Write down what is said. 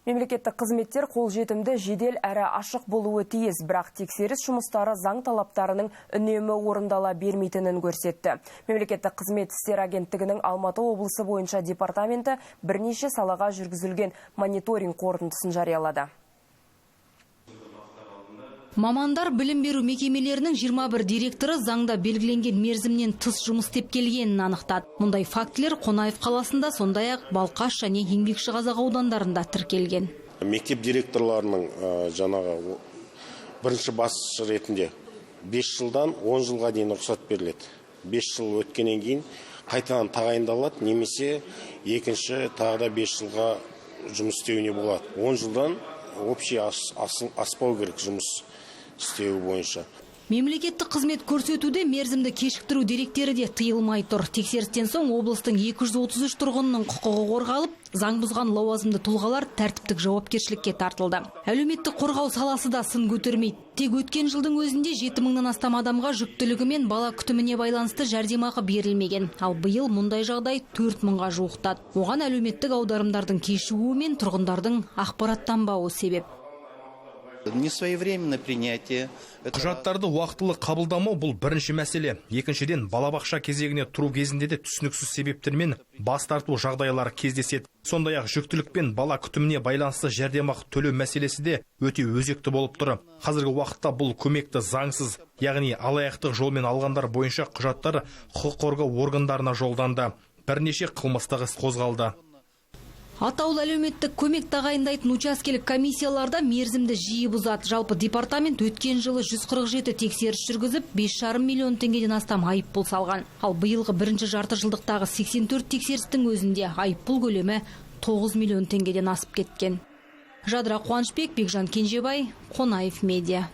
Мемлекеттік қызметтер қолжетімді, жедел әрі ашық болуы тиіс, бірақ тексеріс жұмыстары заң талаптарының үнемі орындала бермейтінін көрсетті. Мемлекеттік қызмет істері агенттігінің Алматы облысы бойынша департаменті бірнеше салаға жүргізілген мониторинг қорытындысын жариялады. Мамандар білім беру мекемелерінің 21 директоры заңда белгіленген мерзімнен тыс жұмыс істеп келгенін анықтады. Мұндай фактілер Қонаев қаласында, сондай-ақ Балқаш және Еңбекшіқазақ аудандарында тіркелген. Мектеп директорларының жаңағы бірінші басшы ретінде 5 жылдан 10 жылға дейін рұқсат беріледі. 5 жыл өткеннен кейін қайтадан тағайындалады немесе екінші тағы да 5 жылға жұмыс істеуіне болады. 10 жылдан общий аспау керек жұмыс істеуі бойынша. Мемлекеттік қызмет көрсетуде мерзімді кешіктіру деректері де тыйылмай тұр. Тексерістен соң облыстың 233 тұрғынының құқығы қорғалып, заң бұзған лауазымды тұлғалар тәртіптік жауапкершілікке тартылды. Әлеуметтік қорғау саласы да сын көтермейді. Тек өткен жылдың өзінде 7 мыңнан астам адамға жүктілігі мен бала күтіміне байланысты жәрдемақы берілмеген. Ал биыл мұндай жағдай 4 мыңға жуықтады. Оған әлеуметтік аударымдардың кешігуі мен тұрғындардың ақпараттанбауы себеп. Несвоевременное принятие. Құжаттарды уақытылы қабылдамау – бұл бірінші мәселе. Екіншіден, балабақша кезегіне тұру кезінде де түсініксіз себептермен бас тарту жағдайлары кездеседі. Сондай ақ жүктілік пен бала күтіміне байланысты жәрдемақы төлеу мәселесі де өте өзекті болып тұр. Қазіргі уақытта бұл көмекті заңсыз, яғни алаяқтық жолмен алғандар бойынша құжаттар құқық қорғау органдарына жолданды, бірнеше қылмыстық іс қозғалды. Атаулы әлеуметтік көмек тағайындайтын учаскелік комиссияларда мерзімді жиі бұзады. Жалпы, департамент өткен жылы 147 тексеріс жүргізіп, 5,5 миллион теңгеден астам айыппұл салған. Ал биылғы бірінші жарты жылдықтағы 84 тексерістің өзінде айыппұл көлемі 9 миллион теңгеден асып кеткен. Жадыра Қуанышбек, Бекжан Кенжебай, Қонаев Медиа.